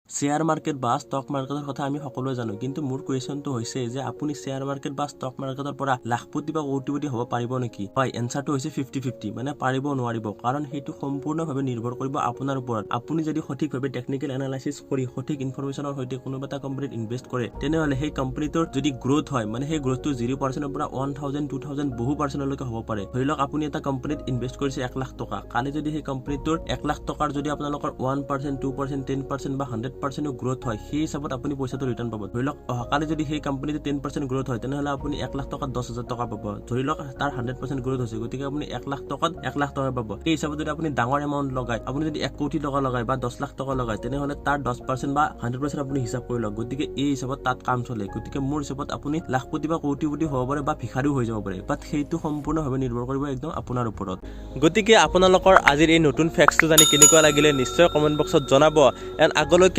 Share market বা stock মাৰ্কেটৰ কথা আমি সকলোৱে জানো। কিন্তু মোৰ কুৱেশ্যনটো হৈছে যে আপুনি শ্বেয়াৰ মাৰ্কেট বা ষ্টক মাৰ্কেটৰ পৰা লাখপতি বা কোটিপতি হ'ব পাৰিব নেকি? হয়, এনচাৰটো হৈছে 50-50, মানে পাৰিব নোৱাৰিব। কাৰণ সেইটো সম্পূৰ্ণভাৱে নিৰ্ভৰ কৰিব আপোনাৰ ওপৰত। আপুনি যদি সঠিকভাৱে টেকনিকেল এনালাইচিছ কৰি সঠিক ইনফৰমেশ্যনৰ সৈতে কোনোবা এটা কোম্পানীত ইনভেষ্ট কৰে, তেনেহ'লে সেই কোম্পানীটোৰ যদি গ্ৰ'থ হয়, মানে সেই গ্ৰ'থটো 0%ৰ পৰা 1000, 2000, বহু পাৰ্চেণ্টলৈকে হ'ব পাৰে। ধৰি লওক আপুনি এটা কোম্পানীত ইনভেষ্ট কৰিছে 1 লাখ টকা। কালি যদি সেই কোম্পানীটোৰ 1 লাখ টকাৰ যদি আপোনালোকৰ 1%, 2%, 10% বা 100%ও গ্ৰ'থ হয়, সেই হিচাপত আপুনি পইচাটো ৰিটাৰ্ণ পাব। ধৰি লওক অহাকালি যদি সেই কোম্পানীটো 10% গ্ৰ'থ হয়, তেনেহ'লে আপুনি 1 লাখ টকাত 10,000 টকা পাব। ধৰি লওক তাৰ 100% গ্ৰ'থ হৈছে, গতিকে আপুনি 1 লাখ টকাত 1 লাখ টকা পাব। সেই হিচাপত যদি আপুনি ডাঙৰ এমাউণ্ট লগায়, আপুনি যদি 1 কোটি টকা লগায় বা 10 লাখ টকা লগায়, তেনেহ'লে তাৰ 10% বা 100% আপুনি হিচাপ কৰি লওক। গতিকে এই হিচাপত তাত কাম চলে। গতিকে মোৰ হিচাপত আপুনি লাখপতি বা কোটিপতি হ'ব পাৰে বা ভিখাৰীও হৈ যাব পাৰে, বাট সেইটো সম্পূৰ্ণভাৱে নিৰ্ভৰ কৰিব একদম আপোনাৰ ওপৰত। গতিকে আপোনালোকৰ আজিৰ এই নতুন ফেক্টছটো জানি কেনেকুৱা লাগিলে, নিশ্চয় কমেণ্ট বক্সত জনাব। এণ্ড আগলৈকে